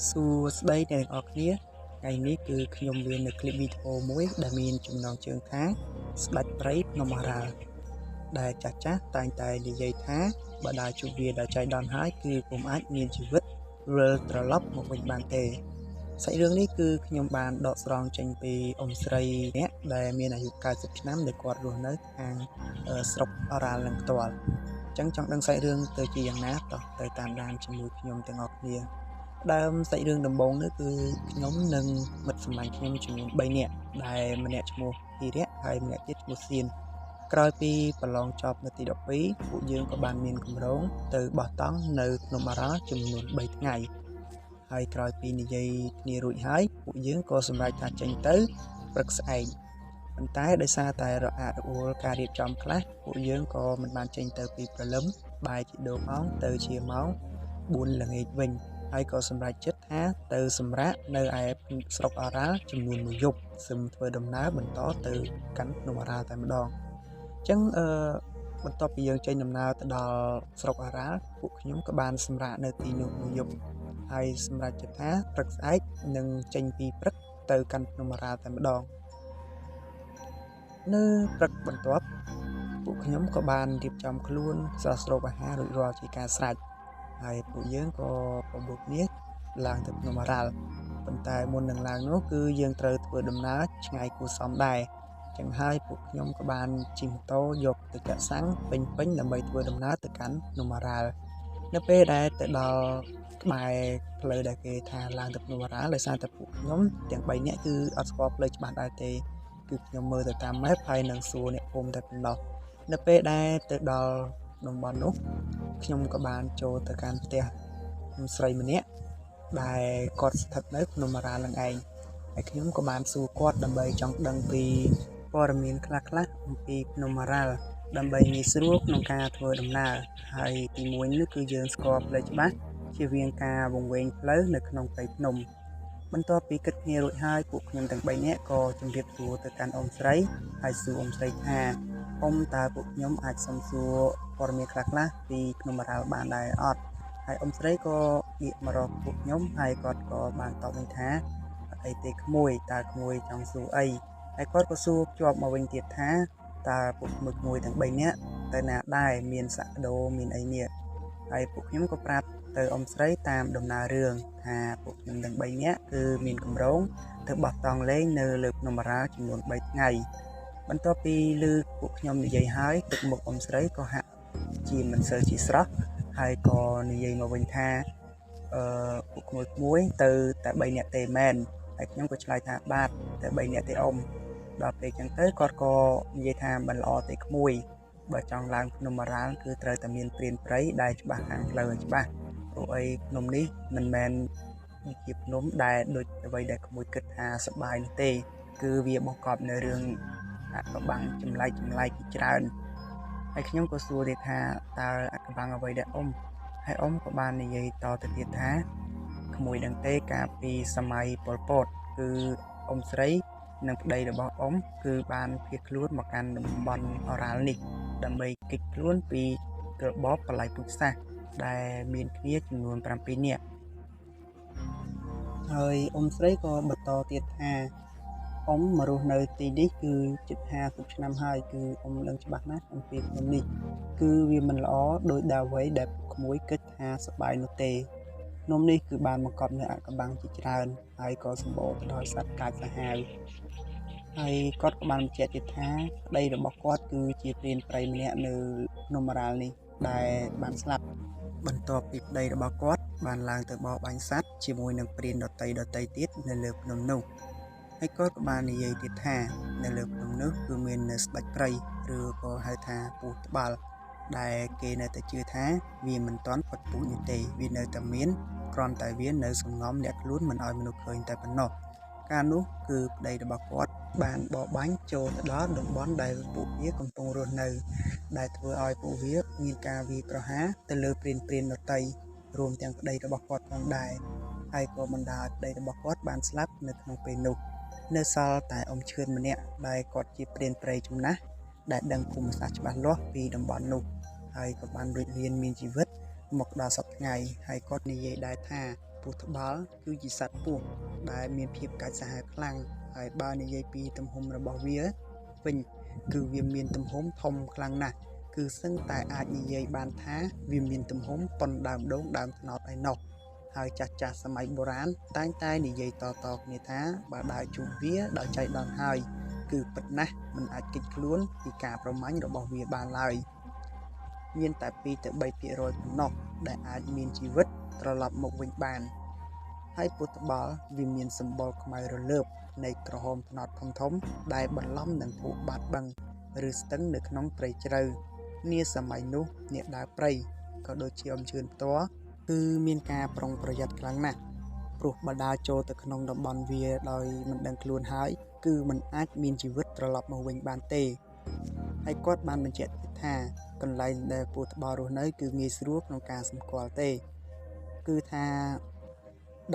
សួស្តីអ្នកទាំងអស់គ្នាថ្ងៃនេះគឺខ្ញុំមាននៅคลิปវីដេអូមួយដែលមានចំណងជើងថាស្ដេចព្រៃភ្នំឱរ៉ាល់ដែលចាស់ៗតែងតែនិយាយថាបើដើរជួបវាដោយចៃដន្យហើយគឺពុំអាចមានជីវិតវិលត្រឡប់មកវិញបានទេសាច់រឿងនេះគឺខ្ញុំបានដកស្រង់ចេញពីអ៊ំស្រីអ្នកដែលមានអាយុ90ឆ្នាំដែលគាត់រស់នៅខាងស្រុកឱរ៉ាល់នឹងផ្ទាល់អញ្ចឹងចង់ដឹងសាច់រឿងទៅជាយ៉ាងណាតោះទៅតាមដានជាមួយខ្ញុំទាំងអស់គ្នាដើមសាច់រឿងដំបូងនេះគឺខ្ញុំនិងមិត្តសម្លាញ់ខ្ញុំចំនួន3នាក់ដែលម្នាក់ឈ្មោះធីរៈហើយម្នាក់ទៀតឈ្មោះសៀនក្រោយពីប្រឡងចប់នៅទី12ពួកយើងក៏បានមានគម្រោងទៅបោះតង់នៅភ្នំឱរ៉ាល់ចំនួន3ថ្ងៃហើយក្រោយពីនិយាយគ្នារួចហើយពួកយើងក៏សម្រេចថាចេញទៅព្រឹកស្អែកប៉ុន្តែដោយសារតែរអាក់រអួលការរៀបចំខ្លះពួកយើងក៏មិនបានចេញទៅពីព្រលឹមបែរជាដូរម៉ោងទៅជាម៉ោង4ល្ងាចវិញហើយក៏សម្រេចចិត្តថាទៅសម្រាកនៅឯស្រុកឱរ៉ាល់ចំនួនមួយយប់សឹមធ្វើដំណើរបន្តទៅកាន់ភ្នំឱរ៉ាល់តែម្ដងអញ្ចឹងបន្ទាប់ពីយើងចេញដំណើរទៅដល់ស្រុកឱរ៉ាល់ពួកខ្ញុំក៏បានសម្រាកនៅទីនោះមួយយប់ហើយសម្រេចចិត្តថាព្រឹកស្អែកនឹងចេញពីព្រឹកទៅកាន់ភ្នំឱរ៉ាល់តែម្ដងនៅព្រឹកបន្ទាប់ពួកខ្ញុំក៏បានរៀបចំខ្លួនស្រស់ស្រូបអាហាររួចរាល់ជាការស្រេចហើយពួកយើងក៏បបួលគ្នាឡើងទៅភ្នំឱរ៉ាល់ប៉ុន្តែមុននឹងឡើងនោះគឺយើងត្រូវធ្វើដំណើរឆ្ងាយគួរសមដែរចឹងហើយពួកខ្ញុំក៏បានជិះម៉ូតូយកទៅចាក់សាំងពេញៗដើម្បីធ្វើដំណើរទៅកាន់ភ្នំឱរ៉ាល់នៅពេលដែលទៅដល់ក្បែរផ្លូវដែលគេថាឡើងទៅភ្នំឱរ៉ាល់ដោយសារតែពួកខ្ញុំទាំង3នាក់គឺអត់ស្គាល់ផ្លូវច្បាស់ដែរទេគឺខ្ញុំមើលទៅតាម map ហើយនឹងសួរអ្នកភូមិតែប៉ុណ្ណោះនៅពេលដែលទៅដល់តំបន់នោះខ្ញុំក៏បានចូលទៅកាន់ផ្ទះស្រីម្នាក់ដែលគាត់ស្ថិតនៅភ្នំឱរ៉ាល់នឹងឯងហើយខ្ញុំក៏បានសួរគាត់ដើម្បីចង់ដឹងពីព័ត៌មានខ្លះៗអំពីភ្នំឱរ៉ាល់ដើម្បីងាយស្រួលក្នុងការធ្វើដំណើរហើយទីមួយនោះគឺយើងស្គាល់ផ្លូវច្បាស់ជៀសវាងការវង្វេងផ្លូវនៅក្នុងព្រៃភ្នំបន្ទាប់ពីគិតគ្នារួចហើយពួកខ្ញុំទាំង3នាក់ក៏ជម្រាបសួរទៅកាន់អ៊ំស្រីហើយសួរអ៊ំស្រីថាអ៊ំតើពួកខ្ញុំអាចសុំសួរព័ត៌មានខ្លះៗពីភ្នំឱរ៉ាល់បានដែរអត់ហើយអ៊ំស្រីក៏ងាកមករកពួកខ្ញុំហើយគាត់ក៏បានតបវិញថាអត់អីទេក្មួយតើក្មួយចង់សួរអីហើយគាត់ក៏សួរភ្ជាប់មកវិញទៀតថាតើពួកក្មួយៗទាំង3នាក់ទៅណាដែរមានសក្ដូមានអីនេះហើយពួកខ្ញុំក៏ប្រាប់ទៅអ៊ំស្រីតាមដំណើររឿងថាពួកខ្ញុំទាំង3នាក់គឺមានគម្រោងទៅបោះតង់លេងនៅលើភ្នំឱរ៉ាល់ចំនួន3ថ្ងៃបន្ទាប់ពីឮពួកខ្ញុំនិយាយហើយទឹកមុខអ៊ំស្រីក៏ហាក់ជាមិនសូវជាស្រស់ហើយក៏និយាយមកវិញថាពួកក្មួយៗទៅតែ3នាក់ទេមែនហើយខ្ញុំក៏ឆ្លើយថាបាទតែ3នាក់ទេអ៊ំដល់ពេលចឹងទៅគាត់ក៏និយាយថាមិនល្អទេក្មួយបើចង់ឡើងភ្នំឱរ៉ាល់គឺត្រូវតែមានព្រានព្រៃដែលច្បាស់ខាងផ្លូវឲ្យច្បាស់ព្រោះអីភ្នំនេះមិនមែនជាភ្នំដែលដូចអ្វីដែលក្មួយគិតថាសប្បាយនោះទេគឺវាបង្កប់នៅរឿងអាកបាំងចម្លែកជាច្រើនហើយខ្ញុំក៏សួរទៀតថាតើអាកបាំងអ្វីដែរអ៊ំហើយអ៊ំក៏បាននិយាយតទៅទៀតថាក្មួយដឹងទេកាលពីសម័យប៉ុលពតគឺអ៊ំស្រីនិងប្តីរបស់អ៊ំគឺបានភៀសខ្លួនមកកាន់តំបន់ឱរ៉ាល់នេះដើម្បីគេចខ្លួនពីរបបបល័យពូជសាសន៍ដែលមានគ្នាចំនួន7នាក់ហើយអ៊ំស្រីក៏បន្តទៀតថាអ៊ំមករស់នៅទីនេះគឺជិត50ឆ្នាំហើយគឺអ៊ំដឹងច្បាស់ណាស់អំពីភ្នំនេះគឺវាមិនល្អដោយដែលអ្វីដែលក្មួយគិតថាសប្បាយនោះទេភ្នំនេះគឺបានបង្កប់នៅអាកបាំងជាច្រើនហើយក៏សម្បូរទៅដោយសត្វកាចសាហាវហើយគាត់ក៏បានបញ្ជាក់ទៀតថាប្តីរបស់គាត់គឺជាព្រានព្រៃម្នាក់នៅភ្នំឱរ៉ាល់នេះដែលបានស្លាប់បន្ទាប់ពីប្តីរបស់គាត់បានឡើងទៅបរបាញ់សត្វជាមួយនឹងព្រានដតីទៀតនៅលើភ្នំនោះហើយគាត់ក៏បាននិយាយទៀតថានៅលើភ្នំនោះគឺមាននៅស្ដេចព្រៃឬក៏ហៅថាពស់ត្បាល់ដែលគេនៅតែជឿថាវាមិនទាន់ផុតពូជនោះទេវានៅតែមានគ្រាន់តែវានៅសំងំលាក់ខ្លួនមិនឲ្យមនុស្សឃើញតែប៉ុណ្ណោះកាលនោះគឺប្តីរបស់គាត់បានបរបាញ់ចូលទៅដល់តំបន់ដែលពួកវាកំពុងរស់នៅដែលធ្វើឲ្យពួកវាមានការវាយប្រហារទៅលើព្រានដទៃរួមទាំងប្តីរបស់គាត់ផងដែរហើយក៏បណ្ដាលឲ្យប្តីរបស់គាត់បានស្លាប់នៅក្នុងពេលនោះនៅសល់តែអ៊ំឈឿនម្នាក់ដែលគាត់ជាព្រានព្រៃចំណាស់ដែលដឹងភូមិសាស្ត្រច្បាស់លាស់ពីតំបន់នោះហើយក៏បានរួចរានមានជីវិតមកដល់សព្វថ្ងៃហើយគាត់និយាយដែរថា ពស់ត្បាល់គឺជាសត្វពស់ដែលមានភាពកាចសាហាវខ្លាំងហើយបើនិយាយពីទំហំរបស់វាវិញគឺវាមានទំហំធំខ្លាំងណាស់គឺសឹងតែអាចនិយាយបានថាវាមានទំហំប៉ុនដើមដូងដើមត្នោតឯណោះហើយចាស់ៗសម័យបុរាណតែងតែនិយាយតៗគ្នាថាបើដើរជួបវាដោយចៃដន្យហើយគឺពិតណាស់មិនអាចគេចខ្លួនពីការប្រមាញ់របស់វាបានឡើយមានតែ2ទៅ3%ប៉ុណ្ណោះដែលអាចមានជីវិតត្រឡប់មកវិញបានហើយពស់ត្បាល់វាមានសម្បុរខ្មៅរលើបនៃក្រហមត្នោតធំៗដែលបន្លំនឹងភក់បាតបឹងឬស្ទឹងនៅក្នុងព្រៃជ្រៅនាសម័យនោះអ្នកដើរព្រៃក៏ដូចជាអមជឿនផ្ទាល់គឺមានការប្រុងប្រយ័ត្នខ្លាំងណាស់ព្រោះបើដើរចូលទៅក្នុងតំបន់វាដោយមិនដឹងខ្លួនហើយគឺមិនអាចមានជីវិតត្រឡប់មកវិញបានទេហើយគាត់បានបញ្ជាក់ទៀតថាកន្លែងដែលពស់ត្បាល់រស់នៅគឺងាយស្រួលក្នុងការសម្គាល់ទេគឺថា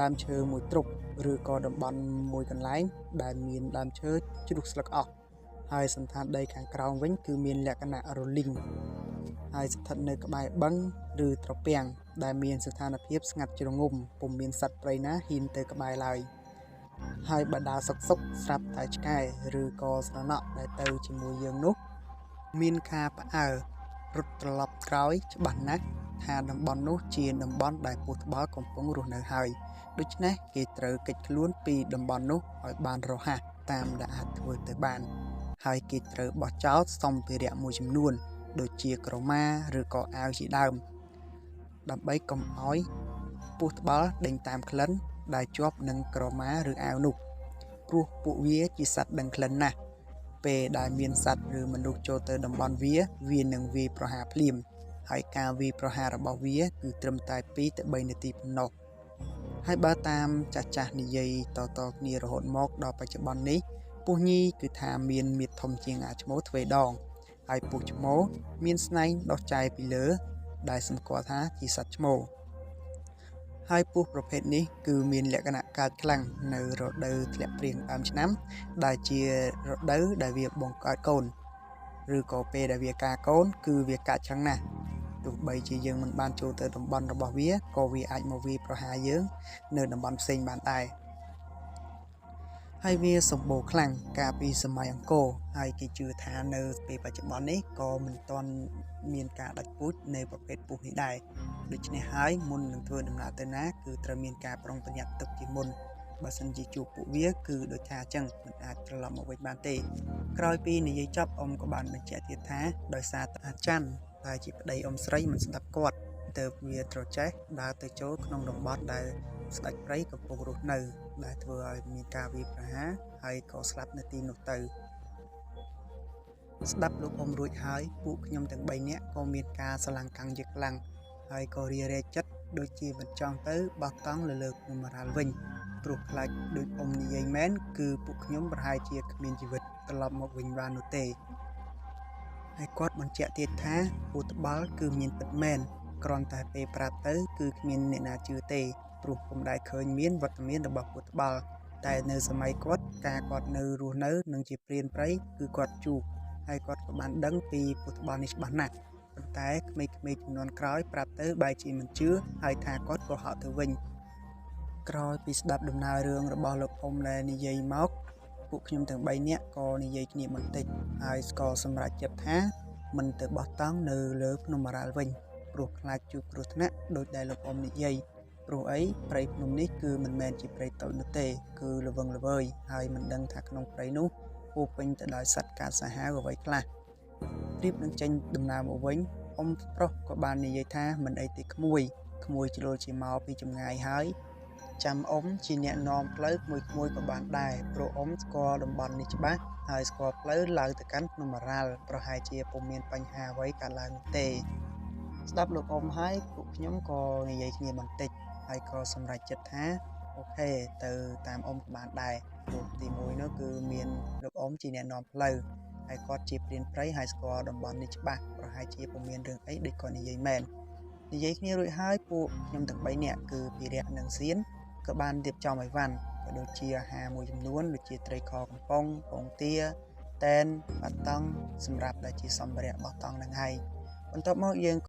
ដើមឈើមួយទ្រុបឬក៏តំបន់មួយកន្លែងដែលមានដើមឈើជ្រុះស្លឹកអស់ហើយសន្តានដីខាងក្រោមវិញគឺមានលក្ខណៈរលីងហើយស្ថិតនៅក្បែរបឹងឬត្រពាំងដែលមានស្ថានភាពស្ងាត់ជ្រងំពុំមានសត្វព្រៃណាហ៊ានទៅក្បែរឡើយហើយបើដើរសុកសុកស្រាប់តែឆ្កែឬក៏ស្រណក់ដែលទៅជាមួយយើងនោះមានការផ្អើលរត់ត្រឡប់ក្រោយច្បាស់ណាស់ថាតំបន់នោះជាតំបន់ដែលពស់ត្បាល់កំពុងរស់នៅហើយដូច្នេះគេត្រូវគេចខ្លួនពីតំបន់នោះឲ្យបានរហ័សតាមដែលអាចធ្វើទៅបានហើយគេត្រូវបោះចោលសម្ភារៈមួយចំនួនដូចជាក្រមាឬក៏អាវជាដើមដើម្បីកុំឲ្យពស់ត្បាល់ដេញតាមក្លិនដែលជាប់នឹងក្រមាឬអាវនោះព្រោះពួកវាជាសត្វដឹងក្លិនណាស់ពេលដែលមានសត្វឬមនុស្សចូលទៅតំបន់វាវានឹងវាយប្រហារភ្លាមហើយការវាយប្រហាររបស់វាគឺត្រឹមតែ2ទៅ3នាទីប៉ុណ្ណោះហើយបើតាមចាស់ៗនិយាយតៗគ្នារហូតមកដល់បច្ចុប្បន្ននេះពស់ញីគឺថាមានមាឌធំជាងអាឈ្មោលទ្វេដងហើយពស់ឈ្មោលមានស្នែងដុះចែពីលើដែលសម្គាល់ថាជាសត្វឈ្មោលហើយពស់ប្រភេទនេះគឺមានលក្ខណៈកាចខ្លាំងនៅរដូវធ្លាក់ព្រៀងដើមឆ្នាំដែលជារដូវដែលវាបង្កើតកូនឬក៏ពេលដែលវាការកូនគឺវាកាចខ្លាំងណាស់ទោះបីជាយើងមិនបានចូលទៅតំបន់របស់វាក៏វាអាចមកវាយប្រហារយើងនៅតំបន់ផ្សេងបានដែរហើយវាសម្បូរខ្លាំងកាលពីសម័យអង្គរហើយគេជឿថានៅពេលបច្ចុប្បន្ននេះក៏មិនទាន់មានការដាច់ពូជនៅប្រភេទពស់នេះដែរដូច្នេះហើយមុននឹងធ្វើដំណើរទៅណាគឺត្រូវមានការប្រុងប្រយ័ត្នទុកជាមុនបើសិនជាជួបពួកវាគឺដូចថាអញ្ចឹងមិនអាចត្រឡប់មកវិញបានទេក្រោយពីនិយាយចប់អ៊ំក៏បានបញ្ជាក់ទៀតថាដោយសារតែអាចារ្យដែលជាប្តីអ៊ំស្រីមិនស្ដាប់គាត់ទើបវាត្រចេះដើរទៅចូលក្នុងតំបន់ដែលស្ដេចព្រៃកំពុងរស់នៅដែលធ្វើឲ្យមានការវាយប្រហារហើយក៏ស្លាប់នៅទីនោះទៅស្ដាប់លោកអ៊ំរួចហើយពួកខ្ញុំទាំង3នាក់ក៏មានការស្រឡាំងកាំងជាខ្លាំងហើយក៏រារែកចិត្តដូចជាមិនចង់ទៅបោះតង់លើលើភ្នំរ៉ាល់វិញព្រោះខ្លាចដូចអ៊ំនិយាយមែនគឺពួកខ្ញុំប្រហែលជាគ្មានជីវិតត្រឡប់មកវិញបាននោះទេហើយគាត់បញ្ជាក់ទៀតថាពស់ត្បាល់គឺមានពិតមែនគ្រាន់តែពេលប្រាប់ទៅគឺគ្មានអ្នកណាជឿទេព្រោះពុំដែលឃើញមានវត្តមានរបស់ពស់ត្បាល់តែនៅសម័យគាត់ការគាត់នៅរស់នៅនិងជាព្រានព្រៃគឺគាត់ជួបហើយគាត់ក៏បានដឹងពីពស់ត្បាល់នេះច្បាស់ណាស់ប៉ុន្តែក្មេងៗជំនាន់ក្រោយប្រាប់ទៅបែរជាមិនជឿហើយថាគាត់ក៏ហក់ទៅវិញក្រោយពីស្ដាប់ដំណើររឿងរបស់លោកអ៊ំដែលនិយាយមកពួកខ្ញុំទាំង3នាក់ក៏និយាយគ្នាបន្តិចហើយស្គាល់សម្រេចចិត្តថាមិនទៅបោះតង់នៅលើភ្នំរ៉ាល់វិញព្រោះខ្លាចជួបគ្រោះថ្នាក់ដូចដែលលោកអ៊ំនិយាយព្រោះអីព្រៃភ្នំនេះគឺមិនមែនជាព្រៃតូចនោះទេគឺល្វឹងល្វើយហើយមិនដឹងថាក្នុងព្រៃនោះពោពេញទៅដោយសត្វកាចសាហាវអ្វីខ្លះរៀបនឹងចេញដំណើរមកវិញអ៊ំប្រុសក៏បាននិយាយថាមិនអីទេក្មួយក្មួយជ្រុលជាមកពីចម្ងាយហើយចាំអ៊ំជាអ្នកនាំផ្លូវក្មួយៗក៏បានដែរព្រោះអ៊ំស្គាល់តំបន់នេះច្បាស់ហើយស្គាល់ផ្លូវឡើងទៅកាន់ភ្នំរ៉ាល់ប្រហែលជាពុំមានបញ្ហាអ្វីកើតឡើងនោះទេស្ដាប់លោកអ៊ំហើយពួកខ្ញុំក៏និយាយគ្នាបន្តិចហើយក៏សម្រេចចិត្តថាអូខេទៅតាមអ៊ំក៏បានដែរព្រោះទីមួយនោះគឺមានលោកអ៊ំជាអ្នកនាំផ្លូវហើយគាត់ជាព្រានព្រៃហើយស្គាល់តំបន់នេះច្បាស់ប្រហែលជាពុំមានរឿងអីដូចគាត់និយាយមែននិយាយគ្នារួចហើយពួកខ្ញុំទាំង3នាក់គឺភិរៈនិងសៀនក៏បានរៀបចំអីវ៉ាន់ក៏ដូចជាអាហារមួយចំនួនដូចជាត្រីខកំប៉ុងពងទាតែនបាតង់សម្រាប់ដែលជាសម្ភារៈបោះតង់នឹងហើយបន្ទាប់មកយើង